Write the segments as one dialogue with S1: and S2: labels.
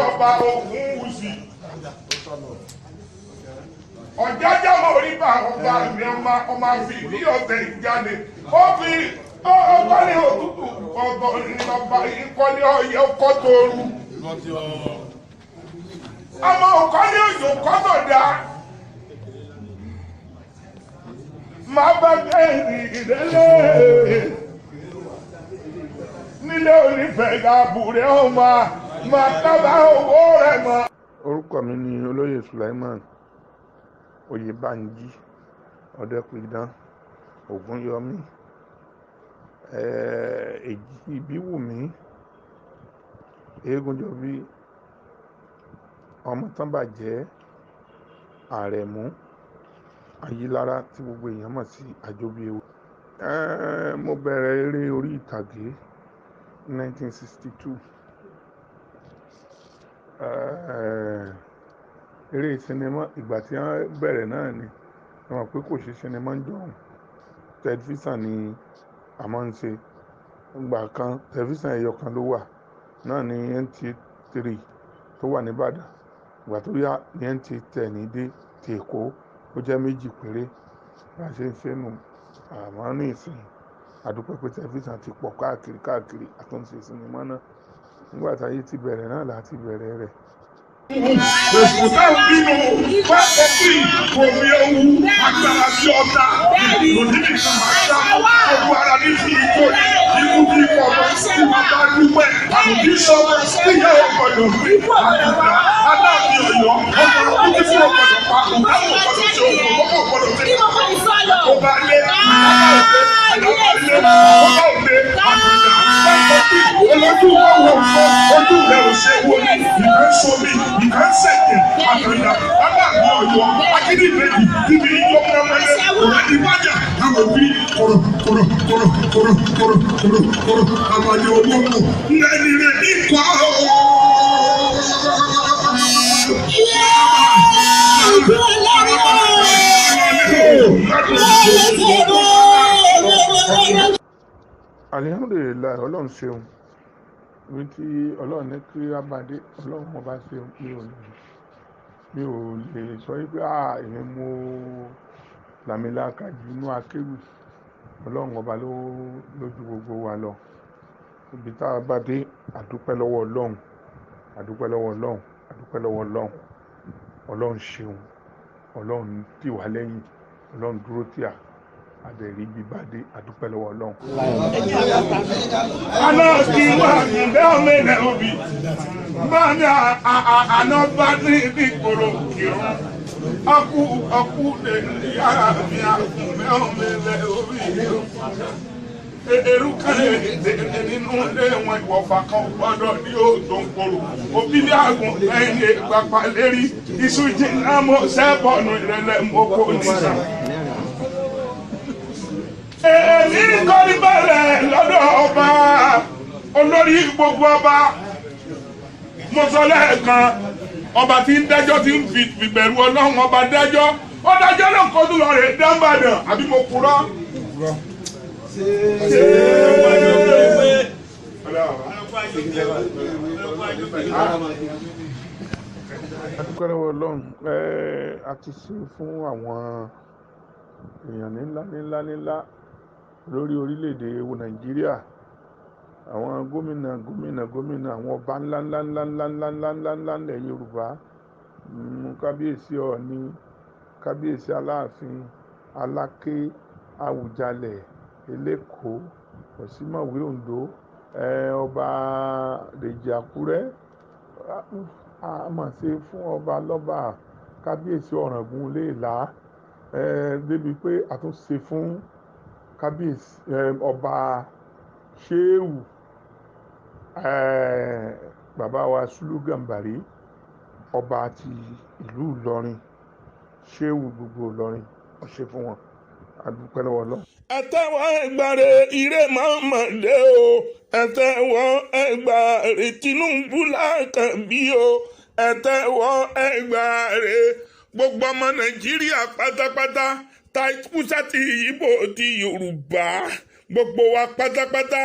S1: Ọba Ògúnwùsì. Ọ̀jájá mọ̀ orí bá ọba mi, ọmọ ọmọ àfi bí ọ̀tẹ̀ ìjáde. Ó fi ọba ní òtútù ọba ní ọba ìkọ́lé ọyẹ ọkọ́ tóoru. Ọmọ òkọ́lé òjò kọ́tọ̀dá. Máa bá kẹ́hìn ìdẹ́lẹ́ nílé onífẹ̀ẹ́ gàbùrẹ́ ọmọ máa tábà owó rẹ̀ mọ́.
S2: Orúkọ mi ni Olóyè Sulaiman Oyèbánjí Ọdẹpidán Ògúnyọmí, Èjì Ìbíwùmí Eégúnjọbí, ọmọ tán bàjẹ́, Àrẹ̀mú Ayílára tí gbogbo èèyàn mọ̀ sí Àjọbíewé. Mo bẹ̀rẹ̀ eré orí ìtàgé 1962. Eré sinimá, ìgbà tí wọ́n bẹ̀rẹ̀ náà ni wọ́n mọ̀ pé kò sí sinimá ń jọ̀hún, tẹlifíṣàn ni a máa ń ṣe. Ìgbà kan, tẹlifíṣàn ẹyọ kan ló wà náà ní NTA 3 tó wà nìbàdàn. Ìgbà tó yá ní NTA 10 dé ti Èkó, ó jẹ́ méjì péré. Bá a ṣe ń ṣe nù, àmọ́ ní ìsìn, àdúpẹ́ pé tẹlifíṣàn ti pọ̀ káàkiri káàkiri, àtúnṣe sinimá náà. Nígbà táyé ti bẹ̀rẹ̀ náà láti bẹ̀rẹ̀ rẹ̀.
S1: Òṣù táwọn bínú wá kọfí omi ewu agbára bí ọ̀tá òní nìkan máa dá gbogbo ara ní fi ikú ikú bí kọ̀ọ̀mọ́ tí wọ́n bá dúpẹ́ àbí sọ́mọ́ níyà ọ̀gbọ̀dọ̀ gbé àbùdá Aláàfin Ọ̀yọ́, ọmọ akúkú fún ọ̀gbọ̀dọ̀ pa òkú ọ̀gbọ̀dọ̀ tí òkú ọ̀gbọ̀dọ̀ ọ̀gbọ̀dọ̀ tí ọba lé ọba òde ọba òde àbùdá kọfí olójú wọ́wọ́ nǹkan ojú rẹ̀ ò ṣe wo ni ìkan sómi ìkan sẹ̀kẹ̀. Àtàndá Aláàfin Ọ̀yọ́, akíndìbẹ́jì níbi ìjọ pẹ́mẹ́lẹ́ òrẹ́dì wájà àwọn òbí kọ̀rọ̀ kọ̀rọ̀ kọ̀rọ̀ kọ̀rọ̀ kọ̀rọ̀ kọ̀rọ̀ kọ̀rọ̀ àmàlẹ́ owó kù lẹ́ni rẹ̀ ikọ̀.
S2: Alihamdulilayi, Ọlọ́run ṣeun. Ibi tí Ọlọ́run ní kí a bá dé, Ọlọ́run ọba ṣeun. Mi ò lè sọ wípé ah, èmi mo làmìlaka jù inú akéwì. Ọlọ́run ọba ló lójú gbogbo wa lọ. Ibi tá a bá dé, àdúpẹ́ lọ́wọ́ Ọlọ́run, àdúpẹ́ lọ́wọ́ Ọlọ́run, àdúpẹ́ lọ́wọ́ Ọlọ́run. Ọlọ́run ṣeun, Ọlọ́run tì wá lẹ́yìn, Ọlọ́run dúró tì á, àdẹ̀rí ibi bá dé, àdúpẹ́ lọ́wọ́ Ọlọ́run.
S1: Aláàkí wà nílẹ̀ ọmọ ilẹ̀ òbí máa ní àná bá ní ìgboro kírun ọkú ọkú lè yára mi àkùnmẹ́ ọmọ ilẹ̀ òbí eru kan nínú ilé wọn, ìwọ̀fà kan gbọ́dọ̀ ní òòtò ń koro òbí ní àgùn lẹ́yìn ìgbàpá lérí iṣu jìnnà mọ́ sẹ́bọ̀nù ìrẹ̀lẹ̀ mọ́kò nìkan. Èmi kọ́ni bẹ̀rẹ̀ lọ́dọ̀ ọba olórí gbogbo ọba. Mo sọ lẹ́ẹ̀kan, ọba tí ń dájọ́, tí ń fi ìbẹ̀rù Ọlọ́run ọba dájọ́, ó dájọ́ náà kó tó lọ rè dáńbàdàn, àbí mo purọ́?
S2: Adúpẹ́ lọ́wọ́ Ọlọ́run. A ti ṣe fún àwọn èèyàn ńlá ńlá ńlá lórí orílẹ̀-èdè Nàìjíríà, àwọn gómìnà gómìnà gómìnà, àwọn ọba ńlá ńlá ńlá ńlá ńlá ńlá ńlá ńlá ńlẹ̀ Yorùbá, kábíyèsí Ọọ̀ni, kábíyèsí Aláàfin, Aláké, Àwùjalẹ̀, Elékòó, Ọ̀sìmọ̀wé Oǹdó, ọba Dèjì Àkúrẹ́. A mà ṣe fún ọba lọ́ba, kábíyèsí Ọ̀ràngún Iléèlá, débi pé a tún ṣe fún kábíyèsí ọba Ṣéwù, bàbá wa Sùlù Gàmbàrí, ọba ti ìlú Ìlọrin, Ṣéwù gbogbo Ìlọrin, ó ṣe fún wọn. A dúpẹ́ lọ́wọ́ Ọlọ́run.
S1: Ẹ̀tẹ́wọ́ ẹgbàre ire máa mọ̀ dé o, ẹ̀tẹ́wọ́ ẹgbàre Tinubu lákànbí o, ẹ̀tẹ́wọ́ ẹgbàre gbogbo ọmọ Nàìjíríà pátápátá, ta Hausa ti Ìgbò ti Yorùbá, gbogbo wa pátápátá.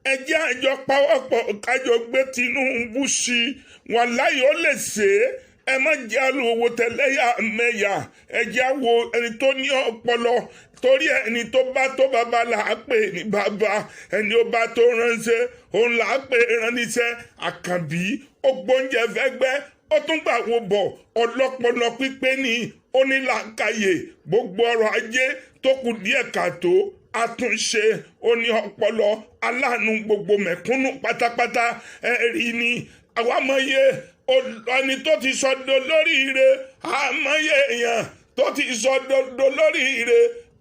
S1: Ẹ jẹ́ àjọ pawọ́pọ̀ kájọ gbé Tinubu sí i. Wàláhì, ó lè ṣe é. Ẹ má jẹ́ àlùwò tẹ̀lẹ́yà mẹ́yà. Ẹ jẹ́ àwo ẹni tó ní ọpọlọ, torí ẹni tó bá tó bàbá là á pè ní bàbá, ẹni ó bá tó ránṣẹ́ òun là á pè ránníṣẹ́. Àkànbí ó gbóúnjẹ fẹ́gbẹ́, ó tún gbà wo bọ̀. Ọlọ́pọlọ pípé ní onílàkàyè. Gbogbo ọrọ̀ ajé tó kù díẹ̀ kàtó, àtúnṣe. Ó ní ọpọlọ, aláàánú gbogbo mẹ̀kúnnù pátápátá. Ẹ̀rí ni àwa mọye ẹni tó ti sọdọ lóríire, àmọye èèyàn tó ti sọdọ lóríire,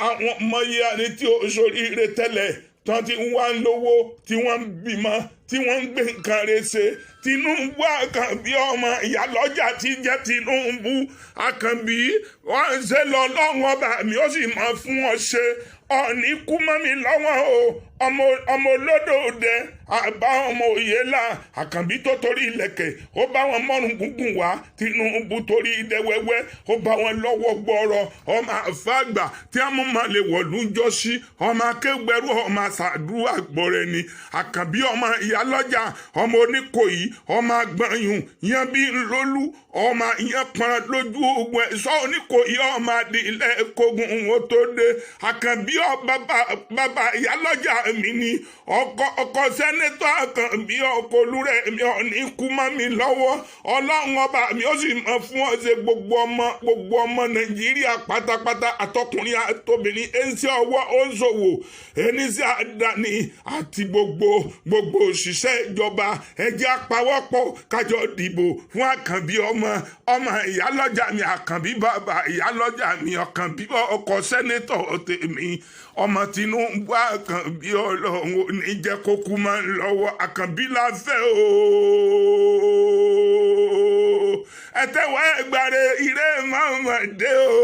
S1: àwọn mọye ẹni tí ó ṣoríire tẹ́lẹ̀ tán ti wá ń lówó, tí wọ́n ń bímọ, tí wọ́n ń gbé nǹkan rẹ̀ ṣe. Tinubu Àkànbí, ọmọ ìyálọ́jà tí jẹ́ Tinubu Àkànbí, wọ́n ń ṣe lọ lọ́wọ́ ọba mi, ó sì máa fún ọ ṣe. Ọ̀ní kú mọ́ mi lọ́wọ́ o. Ọmọ olódò dẹ àbá, ọmọ òye là. Àkànbí tó torí ilẹ̀kẹ̀, ó bá wọn mọ́rùn gúngùn wá. Tinubu torí idẹ wẹ́wẹ́, ó bá wọn lọ́wọ́ gbọ́rọ̀. Ọmọ àfàgbà tí a mú máa lè wọ̀lú jọ sí, ọmọ akéwẹ̀rú, ọmọ àṣàdúrà gbọ́rẹ̀ ni Àkànbí, ọmọ ìyálọ́jà, ọmọ oníkòyí, ọmọ agbọ̀nyùn yan bí lólú, ọmọ ìyẹn pọn lójú ogun ẹ̀ṣọ́ oníkòyí, ọmọ adìlẹ̀ kógun ó tó dé. Àkànbí ọ bàbá ìyálọ́jà mi ni ọkọ sẹ́nẹ́tọ̀ Àkànbí, ọkọ olúrẹ̀ mi, ọ̀ní kú mọ́ mi lọ́wọ́. Ọlọ́run ọba mi ó sì mọ fún ọ ṣe. Gbogbo ọmọ Nàìjíríà pátápátá, àtọkùnrin àtobìnrin, ẹnṣẹ́ ọwọ́, ó ń ṣòwò, ẹnṣẹ́ àdáni àti gbogbo òṣìṣẹ́ ìjọba, ẹ jẹ́ àpawọ́pọ̀ kájọ dìbò fún Àkànbí, ọmọ ìyálọ́jà mi, Àkànbí bàbá ìyálọ́jà mi, Àkànbí ọkọ sẹ́nẹ́tọ̀ tèmi, ọmọ Tinubu Àkànbí. Ọlọ́run ò ní jẹ́ kó kú máa ń lọ́wọ́. Àkànbí la fẹ́ o. Ẹ tẹ́wọ́ ẹgbàre, ire màmá dé o.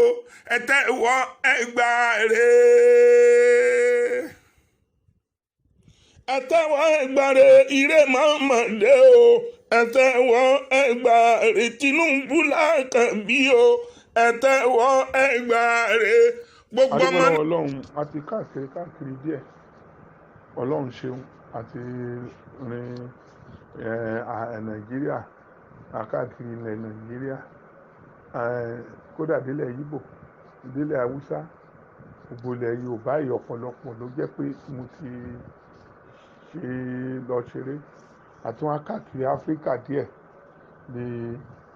S1: Ẹ tẹ́wọ́ ẹgbàre, ẹ tẹ́wọ́ ẹgbàre, ire màmá dé o. Ẹ tẹ́wọ́ ẹgbàre, Tinubu l'Àkànbí o. Ẹ tẹ́wọ́ ẹgbàre, gbogbo
S2: Adúpẹ́
S1: ọmọ.
S2: Lọ́wọ́ Ọlọ́run, a ti káàkiri káàkiri díẹ̀. Ọlọ́run ṣeun, àti rin Nàìjíríà, àkáàkiri ilẹ̀ Nàìjíríà, kódà délẹ̀ Yíbò, délẹ̀ Haúsá, gbogbo ilẹ̀ Yorùbá yìí, ọ̀pọ̀lọpọ̀ ló jẹ́ pé mo ti ṣe lọ ṣeré. Àti wọn káàkiri Áfíríkà díẹ̀ bí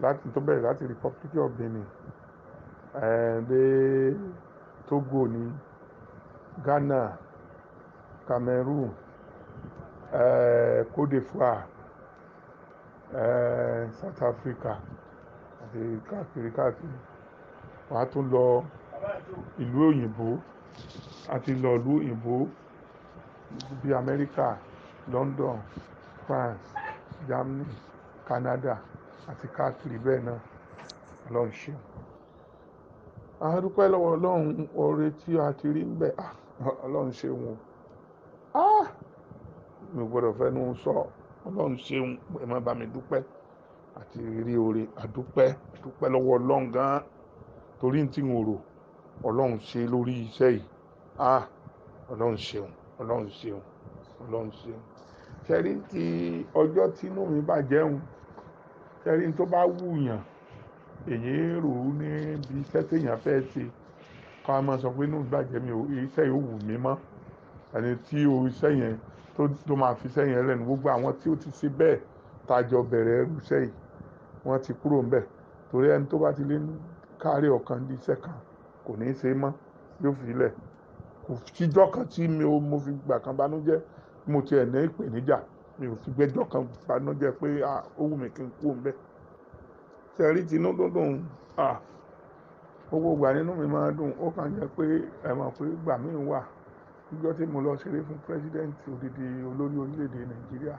S2: láti tó bẹ̀rẹ̀ láti Republic of Benin, dé Togo ní Ghana, Cameroon, Côte d'Ivoire, South Africa àti káàkiri káàkiri. Wàá tún lọ ìlú òyìnbó, àti lọ ìlú òyìnbó bíi Amẹ́ríkà, London, France, Germany, Canada àti káàkiri bẹ́ẹ̀ náà. Ọlọ́run ṣeun. A dúpẹ́ lọ́wọ́ Ọlọ́run, oore tí a ti rí ń bẹ̀. Ah, Ọlọ́run ṣeun o. Ah, mi ò gbọ́dọ̀ fẹ́nu sọ. Ọlọ́run ṣeun, ẹ má bá mi dúpẹ́ àti rí oore. Àdúpẹ́, dúpẹ́ lọ́wọ́ Ọlọ́run gan-an, torí tí n ò rò, Ọlọ́run ṣe lórí iṣẹ́ yìí. Ah, Ọlọ́run ṣeun, Ọlọ́run ṣeun, Ọlọ́run ṣeun. Ṣẹ́rí tí ọjọ́ tínú mi bàjẹ́ ń ṣẹ́rí tó bá wùyàn, èyí rò ó níbi iṣẹ́ téèyàn fẹ́ ṣe, ká máa sọ pé inú mi bàjẹ́, mi ò iṣẹ́ yóò wù mí mọ́. Ẹni tí o iṣẹ́ yẹn tó máa fi iṣẹ́ yẹn lẹ́nu, gbogbo àwọn tí ó ti ṣe bẹ́ẹ̀ tájọ bẹ̀rẹ̀ ẹrú iṣẹ́ yìí, wọ́n ti kúrò ńbẹ̀, torí ẹni tó bá ti lé kárí ọ̀kan di iṣẹ́ kan, kò ní í ṣe mọ́, yóò fi lẹ̀. Kò síjọ́ kan tí mi ò mo fi gbà kan banújẹ́. Mo tiẹ̀ ní ìpèníjà, mi ò fi gbẹ́jọ́ kan banújẹ́ pé ó wù mí kí n kú ńbẹ̀. Ṣe rí tinú dúndùn? Gbogbo ìgbà nínú mi máa ń dùn. Ó kàn jẹ́ pé ẹ mọ̀ pé ìgbà míì wà, níjọ́ tí mo lọ ṣeré fún president, odidi olórí orílẹ̀-èdè Nàìjíríà,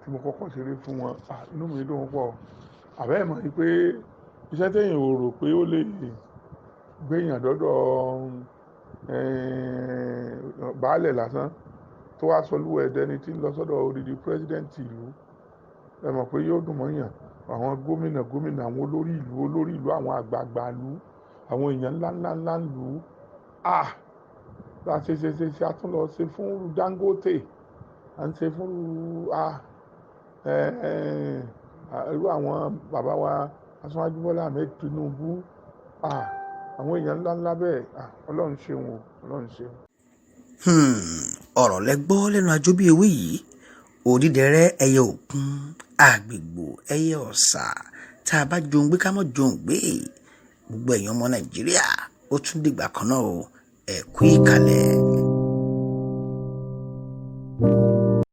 S2: tí mo kọ́kọ́ ṣeré fún wọn, inú mi dùn pọ̀. Àbẹ́ ẹ̀ mọ̀ pé iṣẹ́ téèyàn ò rò pé ó lè gbéyàn dọ́dọ̀ baálẹ̀ lásán, tó wá sọ lúwẹ̀ dẹni tí ń lọ sọ́dọ̀ odidi president ìlú, ẹ mọ̀ pé yóò dùn mọ́yàn. Àwọn gómìnà gómìnà, àwọn olórí ìlú olórí ìlú, àwọn àgbààgbà ìlú, àwọn èèyàn ńlá ńlá ńlá ìlú, la ṣe ṣe ṣe ṣe, a tún lọ ṣe fún Dangote. À ń ṣe fún irú àwọn bàbá wa, Aṣíwájú Bọ́lá Ahmed Tinubu, àwọn èèyàn ńláńlá bẹ́ẹ̀. Ọlọ́run ṣeun o, Ọlọ́run ṣeun.
S3: Ọ̀rọ̀ lẹ gbọ́ lẹ́nu Ajóbíewé yìí. Òdídẹrẹ́ ẹyẹ òkun, àgbègbò ẹyẹ ọ̀sà, tá a bá jòǹgbé, ká mọ̀ jòǹgbé. Gbogbo ẹ̀yin ọmọ Nàìjíríà, ó tún dìgbà kan náà o. Ẹ kú ìkàlẹ̀.